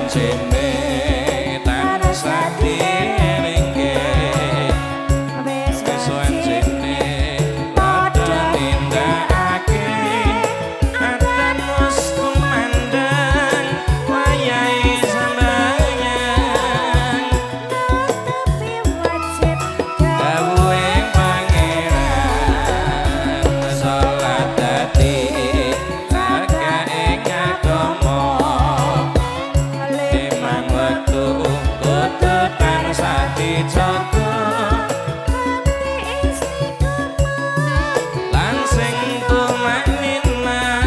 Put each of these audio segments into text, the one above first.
wancine tansah dielingke. Wis Wis wancine padha nindakake adzan wis kumandhang wayahe sembahyang. Netepi wajib Dawuhe Pangeran salat dadi cagake agama. Limang wektu kudu tansah dijaga kanthi istiqomah. Lan sing tumakninah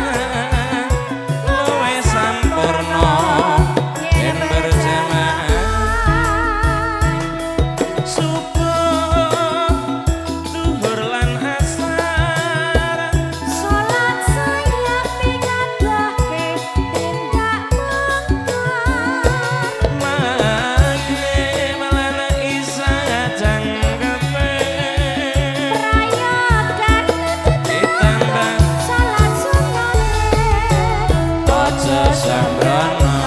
luwih sampurna yen berjamaah. Subuh, zuhur lan asar, Salat sayakti ngadohke tindak mungkar. Maghrib lan isya jangkepe, Prayogan ditambah salat sunate. aja sembrono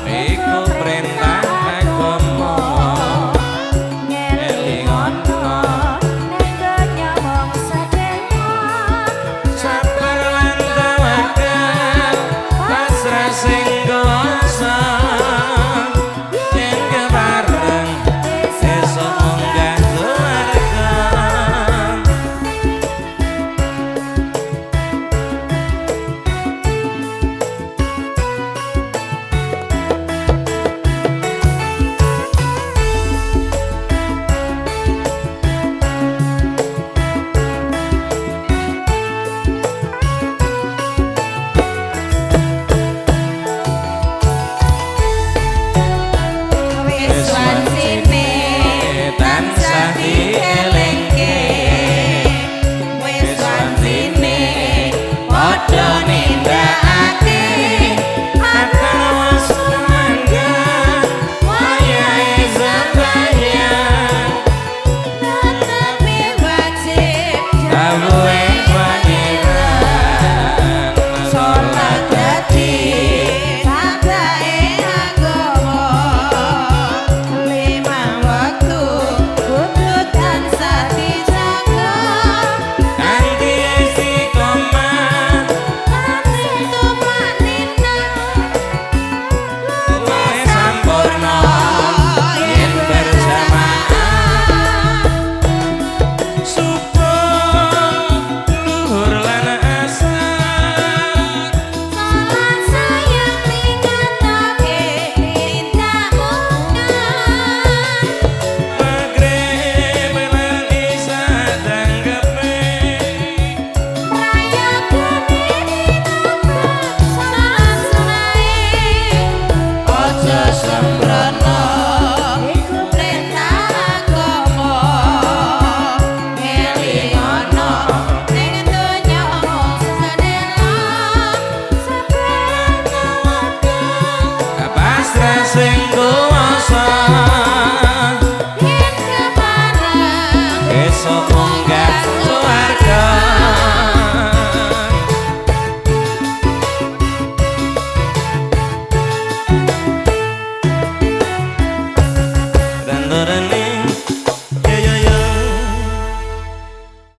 iku perintah agama. Ngelingono ning donya mung sedelo. Sabar lan tawakal, pasrah sing kuwasa, yen kepareng esuk munggah swarga. Wis Wis wancine tansah dielingke. Wis Wis wancine padha nindakake adzan wis kumandhang wayahe sembahyang. Netepi wajib Dawuhe Pangeran salat dadi cagake agama. Limang wektu kudu tansah dijaga kanthi istiqomah lan sing tumakninah luwih sampurna yen berjamaah. Subuh, luhur lan asar, Salat sayakti ngatoke tindak mungkar. Maghrib lan isya jangkepe, Prayogane ditambah salat sunahe. Aja sembrono Iku perintah agama. Ngelingono ning donya mung sedelo. Sabar tawakal pasrah sing kuwasa yen kepareng esuk munggah swarga.